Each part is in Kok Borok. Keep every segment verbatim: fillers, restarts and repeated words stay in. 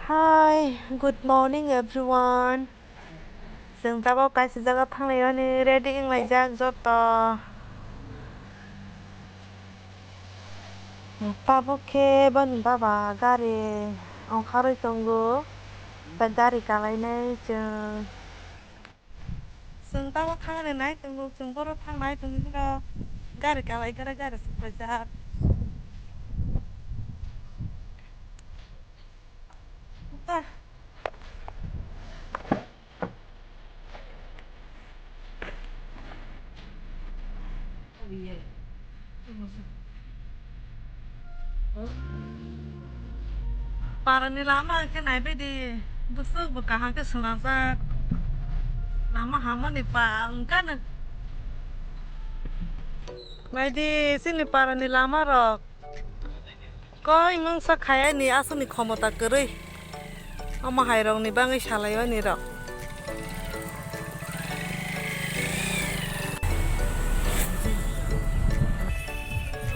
Hi, good morning everyone. Chwng tabuk kaisa jaga thanglaimani ready wnglaijak joto. Tabuk khe boni baba gari ongkharwi tongo, tei gari kalainai chwng. Chwng tabuk thangni nai tongo, chwng boro thang nai tongo, gari kalai gari, gari sukraijak. Parani lama khe naibaidi, bwswk bo kaham khe swnamjak. Lama hamani pa wngkha nw. Naidi chini parani lama rok. Koi mungsa khayani aswkni khomota kwrwi. Omo hai rokni bagwi salai oni rok.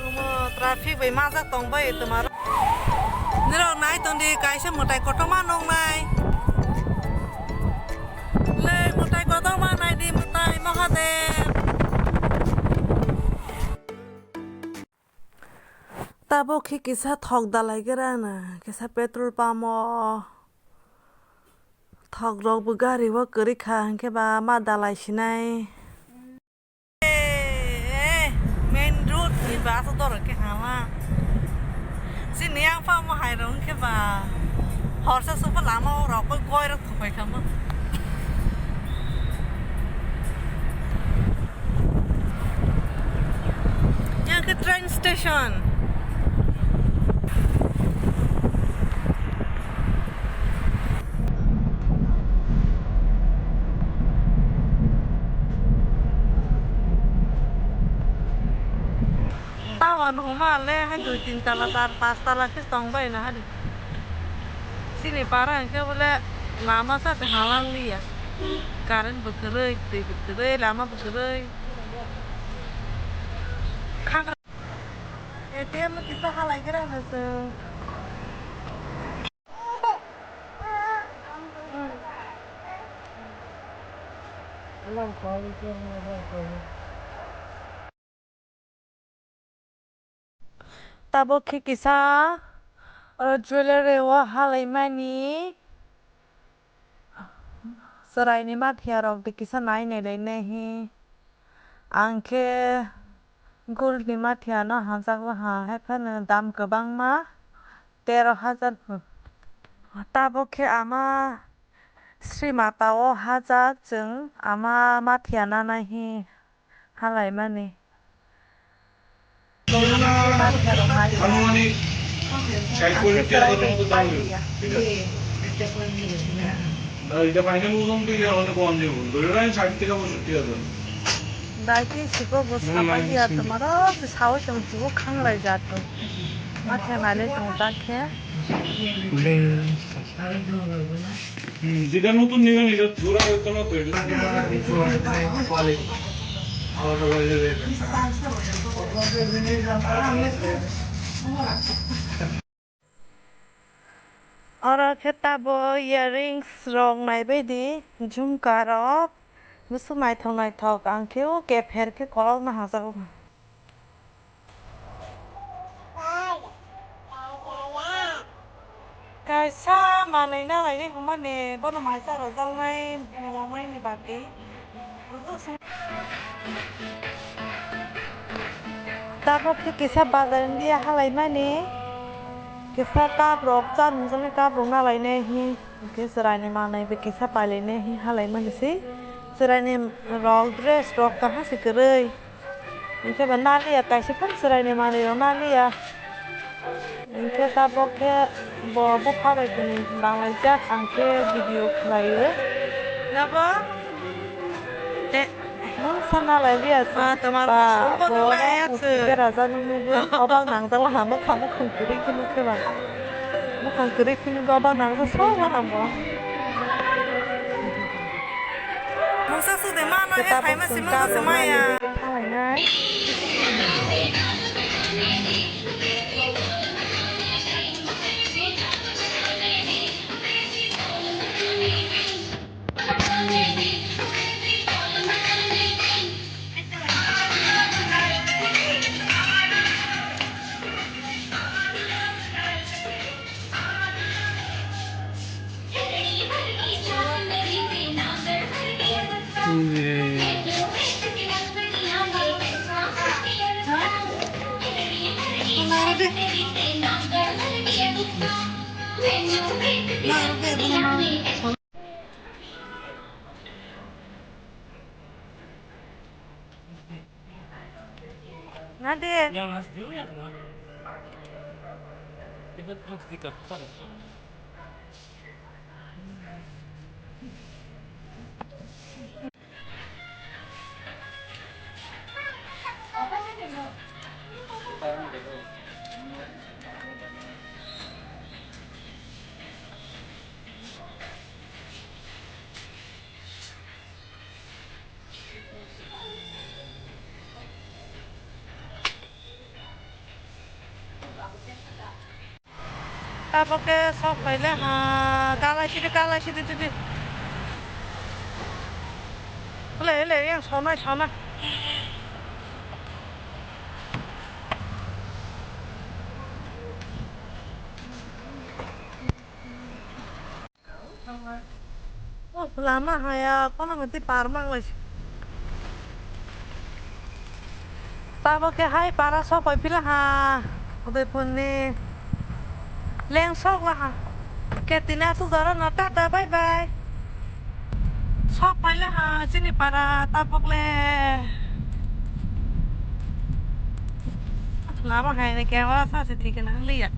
Omo traffic bai majak tong bai twma rok. Nirok nai tong di kaisa mwtai kotorma nuknai. Lei mwtai kotorma nai di mwtai Mahadev. Tabuk khe kisa thok dalai gra na, kisa petrol pump o thok rok bo gari o kwrwi kha, hinkhe ba ma dalai sinai. Main road ni bus o dorok khe hama. Chini yang pha mo hai rok hinkhe ba horsa supo lama o rok koi koi rok thupai kha mo. Yang ke train station. Town huma le hai dui tin tala, char pas tala khe tong bai na hari. Chini para hwnkhe bole lama sa se halang liya. Current bo kwrwi, twi bo kwrwi, lama bo kwrwi. Khang A T M kisa halai gra na se. Tabuk khe kisa oro jewellery o halaimani chwraini mathiya rok de kisa nai nai lai nai hi. Ang khe gold ni mathiya no hamjak ha, hai phano dam kwbangma, tero hajar. Tabuk khe ama Sri Mata o hajak chwng ama mathiya nanai hi. Halaimani. আনুমানিক ষাট পঁয়ষট্টি হাজার মতো দাম হইব। এটা, এটা ফাইনাল ওজন তো ইয়া অনেক কম দিব। ধরে রাখেন ষাট থেকে পঁয়ষট্টি হাজার। Dai khe siko bo sapai ya, tomaro se sao se muchugo khanglai jato. Ma khe nale tong ta khe. হুম, যেটা নতুন নেবেন, এটা জোড়া হয়তো না তো, এটা Oro khe tabuk earrings rok naibaidi, jhumka rok, bwswk naithok naithok, ang khe o kepher khe kolokno hajago. Kaisa manwi nalaini hwnmani bono maisa rwjaknai, rwjaknaini bagwi. Tabuk khe kisa bazar India halaimani, kisa cup rok cha nungjaknai cup rok nalainai hi, hwnkhe chwraini manwi bo kisa pailainai hi halaimani se. Chwraini rok dress rok kaham se kwrwi. Hwnkhe ba naliya, kaisa phano chwraini manwi rok naliya. Hwnkhe tabuk khe bo bupha bai tini banglaijak, ang khe video khlaio. Nabo? Te. Mungsa nalai liya se. Ah, tomar ba, bo berajak nungwi obak nangjak laha, mwkhang, mwkhang kwrwi khe nukhe ba. Mwkhang kwrwi khe nukhe obak nangjak song laha bo. Mungsa sude mano ya, phaima simi no se maya. Thalainai. Nade. Tabuk khe sok phaile ha, kalai sidi, kalai sidi, sidi. Le, le, yang sonai, sonai. Oh, lama haya, kono hwntwi par manglai. Tabuk khe hai para sok pai phila ha, Udaipurni leng sok la ha. Khe tini aswk jora no, tata, bye bye. Sok pai la ha chini para tabuk le. Lama hai ni camera sa se thik na liya.